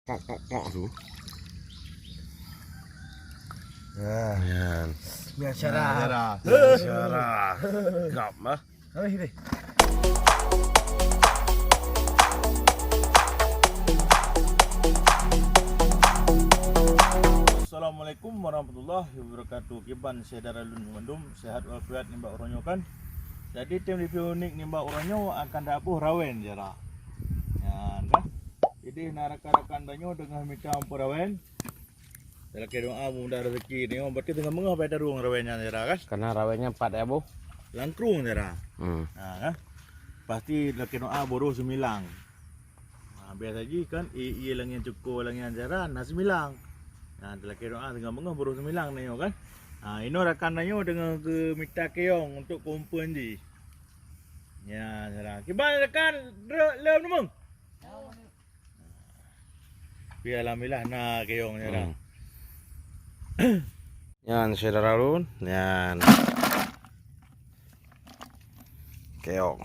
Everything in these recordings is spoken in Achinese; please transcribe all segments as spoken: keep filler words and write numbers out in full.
Kak, kak, kak tu. Ya. Nyan. Biasa dah. Biasa dah. Gap, ah. Habis deh. Assalamualaikum warahmatullahi wabarakatuh. Kiban syedara lôn mandum, sehat walafiat nibak uroe nyoe kan. Jadi, tim review unik nibak uroe nyoe akan taboh rawen, syedara. Nyan kan. Jadi, na rakan-rakan tanyoe teungoh mita ampôn rawen. Talakée doa mudah rezeki nyoe, berarti teungoh beungoh bai tarueng rawen nyan, syedara kan. Karena rawen nyan pat ya, Bu. Langkrueng, syedara. Hmm. Ha, kan. Pasti talakée doa boh roh seumilang. Ha, biasa jih kan, ie, ie lam nyan cukô lam nyan, syedara, na seumilang. Ha, talakée doa teungoh beungoh boh roh seumilang nyoe kan. Ha, inoe rakan tanyoe teungoh geumita keong untuk keumpeuen jih. Ya, syedara. Kiban rakan, lom neumong. Tapi alhamdulillah na keong nyan dah. Hmm. Nyan syedara lôn, nyan. Keong.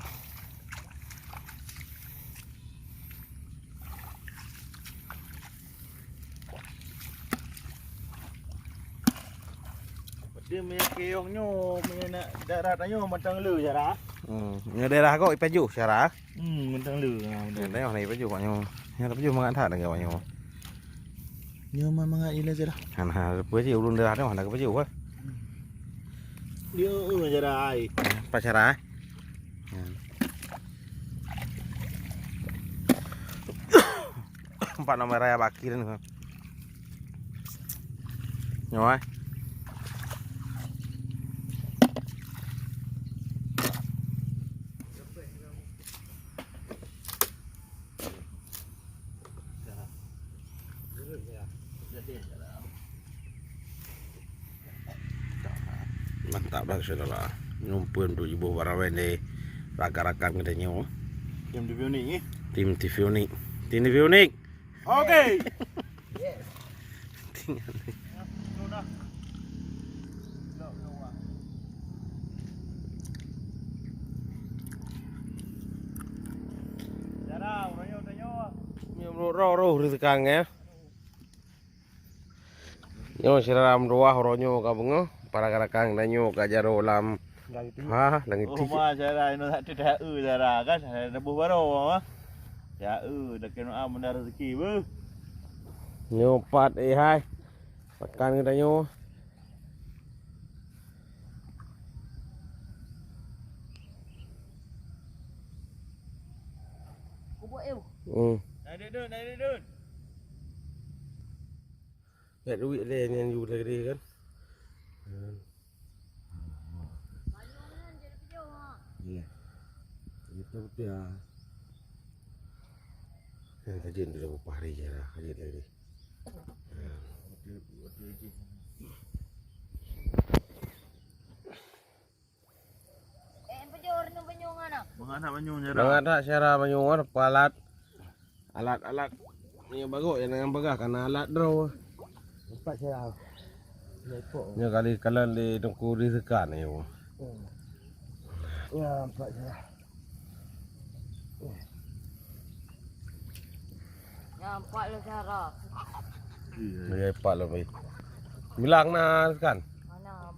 Berarti meunyo keong nyoe, meunyo na darat nyoe mantong le, syedara. Hmm, meunyo daerah kok ipajoh, syedara. Hmm, mantong le. Ha, mantong. Nyoe tengok na ipajoh awak nyoe. Nyoe tapajoh mangat that lagèe awak nyoe. Nyoe ma-, mangat ilèe, syedara. Hana, hana teupeue cit, ureueng daerah nyoe hana geupajoh, eh. Dia, eh, syedara ai. Pat syedara, eh? Pat nama raya bakir ni. Nyoe, eh. Mantap lah, syedara. Nyoe pun untuk jiboh barawen deh rakan-rakan geutanyoe. Tim T V Unik, eh? Tim T V Unik. Tim T V Unik. Oke. Yes. Nyoe roh-roh reuteukang, ya. Nyoe syedara meutuwah uroe nyoe ka beungoh, para rakan-rakan tanyoe ka jaroe lam Langit tinggi. Ha, langit tinggi. Oh, ma, syedara, inoe that teudah eu, syedara, kan? Hai, neubeuh baroe, ma. Ya, eu, dak keunoe, ah, meunan rezeki, beuh. Nyoe pat, eh, hai. Pakan geutanyoe. Kubu eu. Hmm. Naik duduk, naik duduk. Yak duit lé nyan yu lé kan. Iya. Itu dia. Yang kajian tu dah berapa hari je lah, kajian lagi. Eh, bujur, nu banyueng ana. Mangat that banyueng syedara. Mangat that syedara banyueng, apa alat? Alat-alat. Ni bagot yang dengan bagah, karena alat droe. Empat syedara. Ni kali kalan di Teungku di Sekan ni. Hmm. Ya, empat syedara. Nyan empat le syedara. Iya, empat le, baik. Bilang na kan? Mana?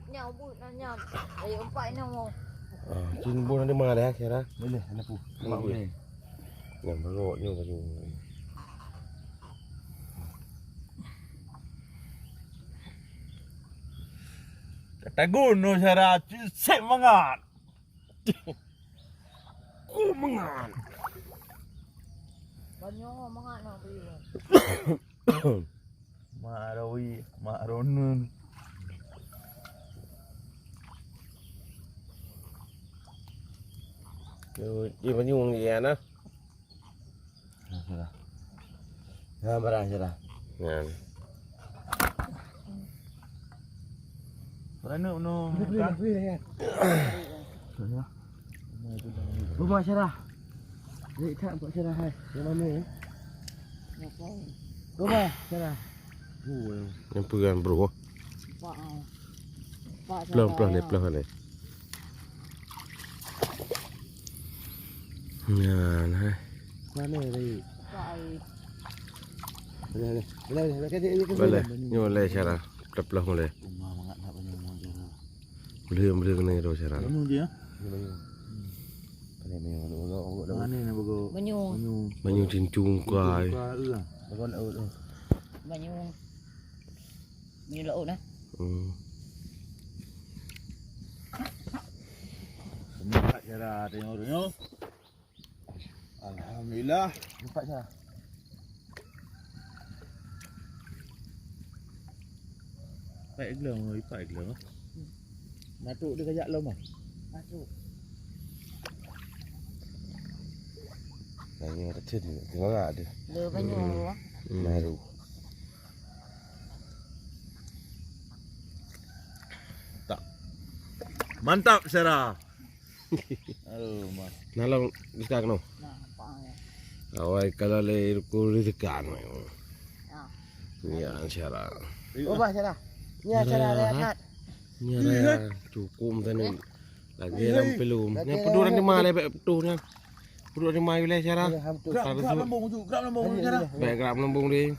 Nyan buet na nyan. Ayo empat nyan mau. Ah, cun buet na di mana ya, syedara? Boleh, ada pu. Empat boleh. Yang bagot nyoe baju. Kata gunung syedara, cun sép mangat. Ku mangat. Banyoe mangat nak beli. Mak Rawi, Mak Ronen. Yo, di banyueng dia nah. Ya, barang syedara. Nyan. Barang nu, nu. Rumah syedara. Ni tak buat syedara hai. Yang mana ya? Rumah syedara. Oh, yang pegang bro. Empat, ah. Empat. Pelan-pelan syedara. Deh, pelan deh. Nyan, hai. Mana tadi? Empat hari. Boleh, boleh. Boleh, boleh. Boleh. Boleh, nyoe lé cara. Peuleuh-peuleuh boleh. Boleh, boleh kena itu cara. Banyu je, ya? Mana ni, ni, bagus? Banyu. Banyu. Banyu cincung kai. Cincung kai, iya. Bagus, laut tu. Banyu. Banyu laut, nah. Hmm. Semangat cara tengok tu, nyoh. Alhamdulillah, empat cara. Empat gelang, empat gelang. Matuk dia kajak lom ah. Matuk. Nah, ini ada cun, tengok ada. Le banyu. Hmm. Baru. Tak. Mantap, Sarah. Oh, mah. Nah, long di sekarang noh. Nah, apa ya? Awai kalau le ku di sekarang. Ya. Ya, Sarah. Oh, bah, Sarah. Ya, Sarah, Sarah, lihat. Ya, Sarah. Cukup tadi. Lagi dalam pelum. Ni pedu dah lima le bek pedu dah. Pedu dah lima le Sarah. Gerak, gerak lambung tu, gerak lambung tu, Sarah. Baik, gerak lambung dia.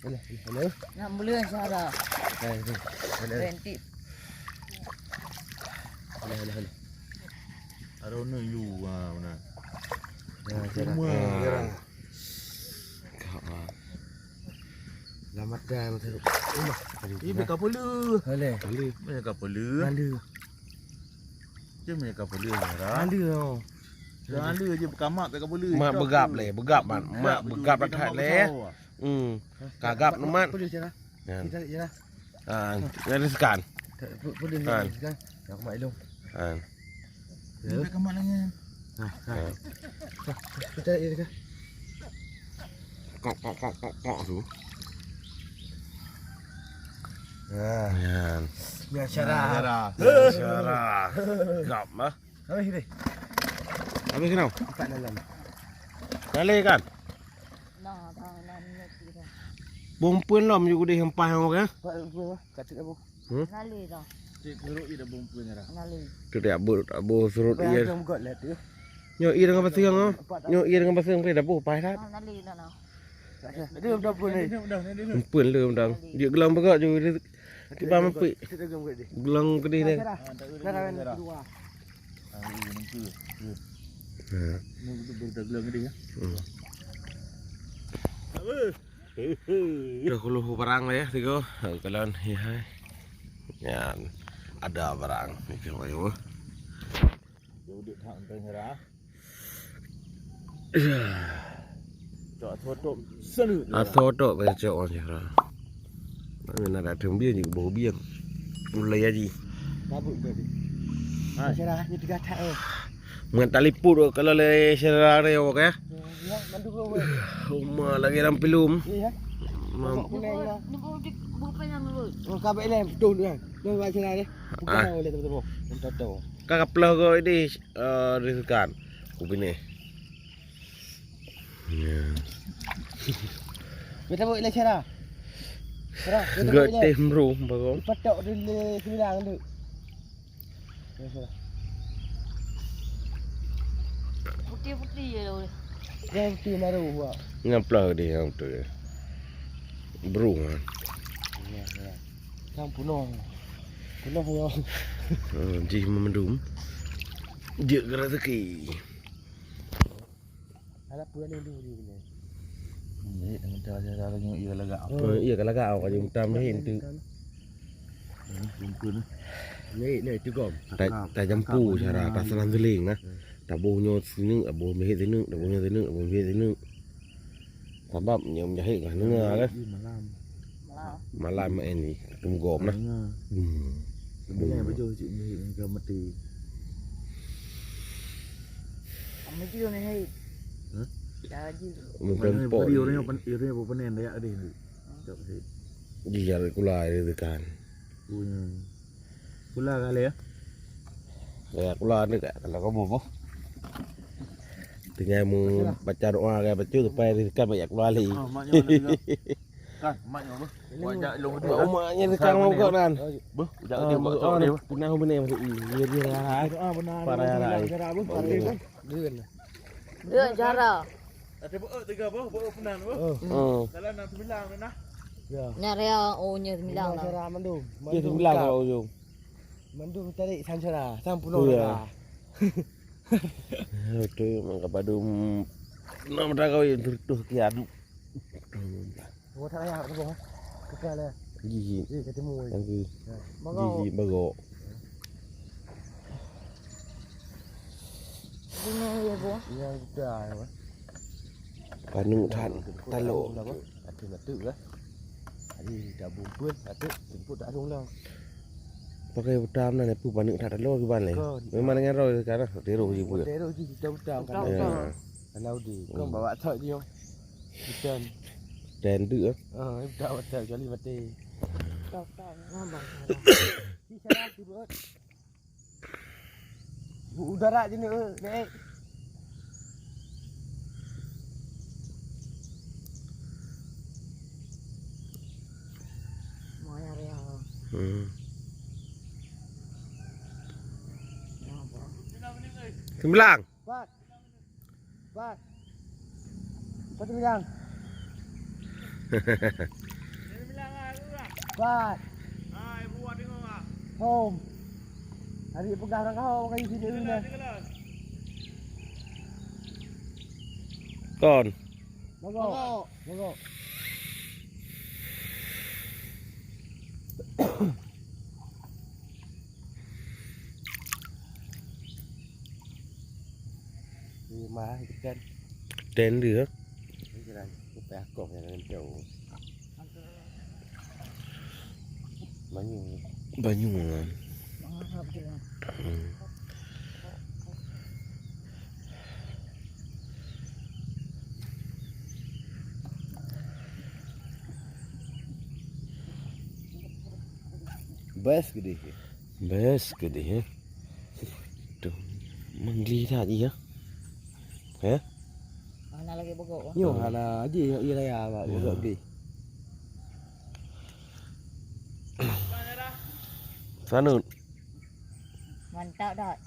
Boleh, boleh. Nak boleh, Sarah. Boleh, boleh. Berhenti. Boleh, boleh, boleh. Arona yu, ha, mana? Ya, Sarah. Semua, Sarah. Kak, ah. Dah matai masa tu. Rumah. Ih, beka pula. Boleh. Mana kapala? Lalu. Dia punya kapala, Sarah. Lalu, oh. Lalu je bekamak beka pula. Mak begap le, begap, Mat. Mak begap dah that le. Hmm. Kagap tu, Mat. Pula, Sarah. Ya. Kita, Sarah. Ah, ada sekan. Pula, Sarah. Aku mak ilung. Ah. Dia dah kamat lengan. Ha, ha. Ha. Ha, kita cari dia. Kok, kok, kok, kok, kok tu. Ha. Yan. Biar syarah. Biar syarah. Gap lah. Habis ni. Habis kenapa? Empat dalam. Dah leh kan? Nah, dah, dah, dah, dah. Bông puen lom juga deh hempah orang. Empat dalam, empat dalam. Kata apa? Hmm? Nalé dah. Cik, keruk ie dah bông puen dah. Nalé. Tu dia abu, abu surut ie. Nyoe ie dengan baseng ah. Nyoe ie dengan baseng pun dah boh pai dah. Ah, nalé dah nah. Dia dah pun ni. Empun le undang. Dia gelang bagak je. Tiba mempik. Gelang gede ni. Dah dah kedua. Ah, ini muka. Ha. Ni betul-betul gelang gede ya. Hmm. Apa? Dah kuluh barang lah ya, tiga. Ha, kalau ni hai. Yan ada barang ni ke bayu. Dia udik tak entah nyerah. Cok asotok sana. Asotok baca orang nyerah. Mana nak datang biar ni boh biar. Mulai aji. Mabuk tadi. Ha, syarah ni tiga tak eh. Mengenai taliput tu, kalau le syarah ni awak ya. Ya, mandu ke. Uma lagi dalam pelum. Iya. Mam. Ni bau dik, bau panjang tu. Oh, kabek ni betul tu kan. Mau baca lah ni. Bukan oleh teman-teman. Minta tahu. Ka kaplah ko ini eh, Rizkan. Ku bini. Ya. Kita buat le syarah. Syarah, kita buat le. Gak teh bro, bagong. Patok dulu sembilan tu. Putih-putih je lah. Yang putih baru buat. Ngaplah dia yang betul. Bro kan. Ya, ya. Yang penuh. Penuh ya. Hmm, jih memendum. Dia ke rezeki. Ada pun ada dulu ni. Ni, macam ada lagi ia lagak. Oh, iya kalau agak awak jumpa meh itu. Ni, ni, itu gom. Ta-, tajampu cara pasaran seling nah. Taboh nyoe sineuk, aboh meuhét sineuk, taboh nyoe sineuk, aboh meuhét sineuk. Sabab nyoe meujahét ka deungoe kan. Malam. Malam main ni, tum gom nah. Deungoe. Hmm. Bila bajo cik meuhét ka mati. Kamu juga meuhét. Hah? Dah laju. Mungkin pot. Orang yang pen-, orang yang berpenen dayak deh ni. Cok meuhét. Di jalan kula dia tekan. Punya. Kula kali ya. Ya, kula ni kat kalau kamu boh. Tinggal mu baca doa ke baca supaya rezeki banyak keluar lagi. Ah, maknya mana juga. Kan, maknya apa? Wajak long tu. Umaknya rezeki mau kau kan. Boh, wajak dia. Pernah benar masuk ni. Dia dia. Ah, benar. Para ya. Dia cara. Ada beuet tiga boh, beuet peunan boh. Oh. Hmm. Dalam enam sembilan tu nah. Ya. Nak raya, oh, nya sembilan lah. Cara mandum. Dia mandum sembilan buka. Kalau ujung. Mandum tarik sansara, sampoe. Oh, ya. Dah. Betul, mangga padu. Nama dah kau yang tertuh kian. Oh, tak payah, tak payah. Kekal ya. Gigi. Eh, ketemu. Yang ke. Ya. Gigi bagok. Gini ya, Bu. Yang kita ya, Bu. Paneuk that talo. Ada natu lah. Ada dah bungkus, ada jemput tak ada ulang. Pakai utam na lepu paneuk that talo kiban lé. Kon. Memang dengan roh sekarang, tero je buat. Tero je kita utam kan. Ya. Kalau di, kau bawa tak dia. Hujan. Dan tu ah. Ah, dah batal kali mati. Tau, tau. Ngambang. Di sana tu, Bos. Bu-, udara je ni, eh, naik. Maya raya. Hmm. Sembilan. Empat. Empat. Satu bilang. Empat. Home. Hari peugah orang kau, orang isi dia ni. Kon. Mogok. Mogok. Mogok. Di mah ikan. Ten dia. Ikan. Kita akong yang nempel. Banyu. Banyu kan. Hmm. Best gede. Best gede, eh. Tuh, manggli tadi ya. Eh? Hana lagi bogok, wah. Yo, hana aja yang iya raya, Mak. Ya. Bogok gede. Sanut. Mantap dah.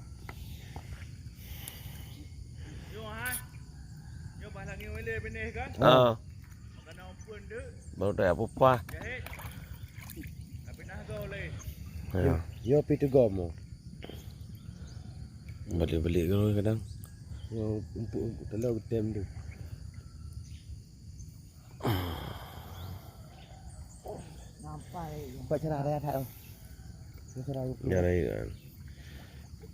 Yo, ha? Yo, bah lagi wele benih kan? Ah. Baru tak apa-apa. Ya. Yo, pi tu gomo. Balik-balik dulu kadang. Yo, empuk-empuk telau tem tu. Nampak cara raya tak? Cara raya kan.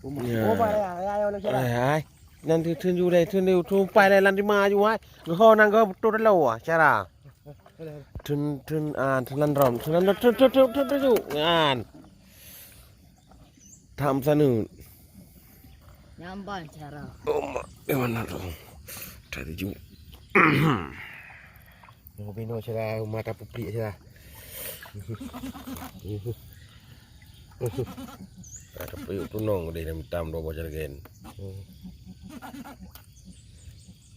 Rumah. Ya. Rumah raya, raya, raya, raya. Ai, ai. Nan theun ju lé, theun ju tumpai lé lam dima ju ai. Geuho nan geuho beutôi talo ah cara. Theun, theun, ah, theun nan rom, theun nan rom, theun, theun, theun, theun, theun ju. Nyan. Tham saneut. Nyamban cara. Oh, mak, di mana tu? Tadi ju. Nyoe binoe sira mata puplik sira. Ada puyuh tunong deh, hitam dua boh jerigen.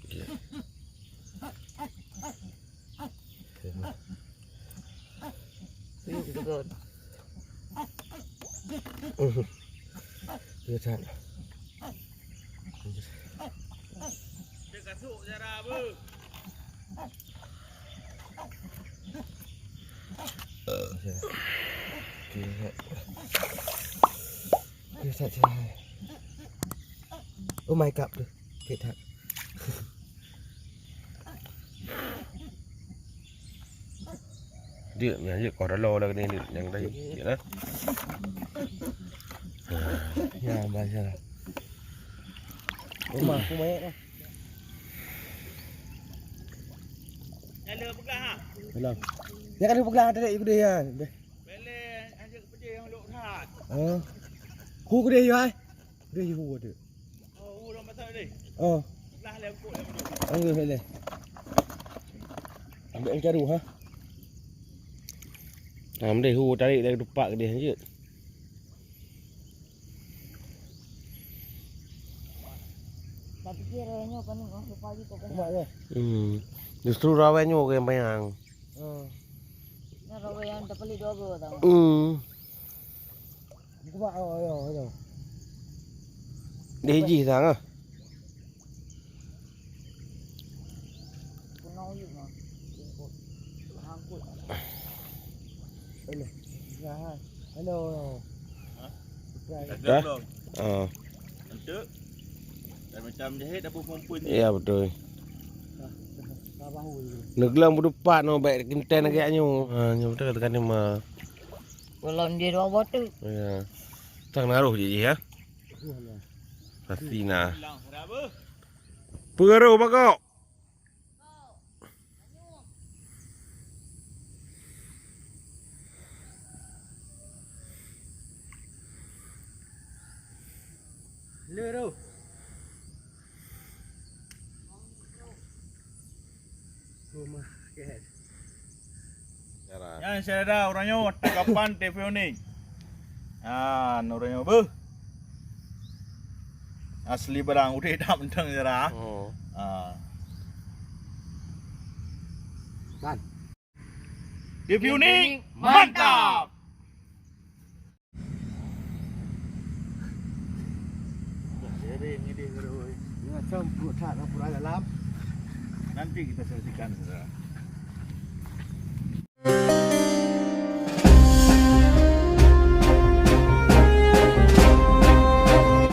Ya. Puyuh juga. Ya, Cak. Cek kasuk cara apa? Okey, Cak. Okey, Cak, Cak. Oh my God tu. Okey, Cak. Dia ni aja kau dah lawa dah kena ni yang tadi. Dia lah. Ya, baca lah. Rumah aku mayat lah. Kalau pegang ha. Kalau. Dia kan pegang tadi gede ya. Bele aja kerja yang lok rahat. Oh. Ku gede ya ai. Gede ya ku tu. Oh, urang pasal deh. Oh. Lah lengkok yang tu. Oh, boleh. Ambil yang caru ha. Nah, mending hu tarik dari depak ke dia je. Tapi kira nyoe paling oh pagi tu kan. Cuma ya. Hmm. Justru rawai nyoe ke yang payang. Oh. Nah, rawai yang terpelit dua go tau. Hmm. Cuma oh, ayo, ayo. Dia hiji sang ah. Hello. Hello. Dah? Ah. Untuk dan macam jahit dah berkumpul ni. Ya betul. Neglang berdepan no baik kinten lagi nyu. Ha nyu betul kata kan ma. Belum dia dua botu. Ya. Tang naruh je ya. Iya. Pasti nah. Bilang sudah apa? Pengaruh bakok. Luru. Rumah. Yes. Nyan syedara urang nyoe tanggapan T V Unik. Ah, urang nyoe beuh. Asli barang udeh dak mentang syedara. Oh. Ah. Kan. T V Unik mantap. Macam buat tak dapur dalam. Nanti kita saksikan syedara.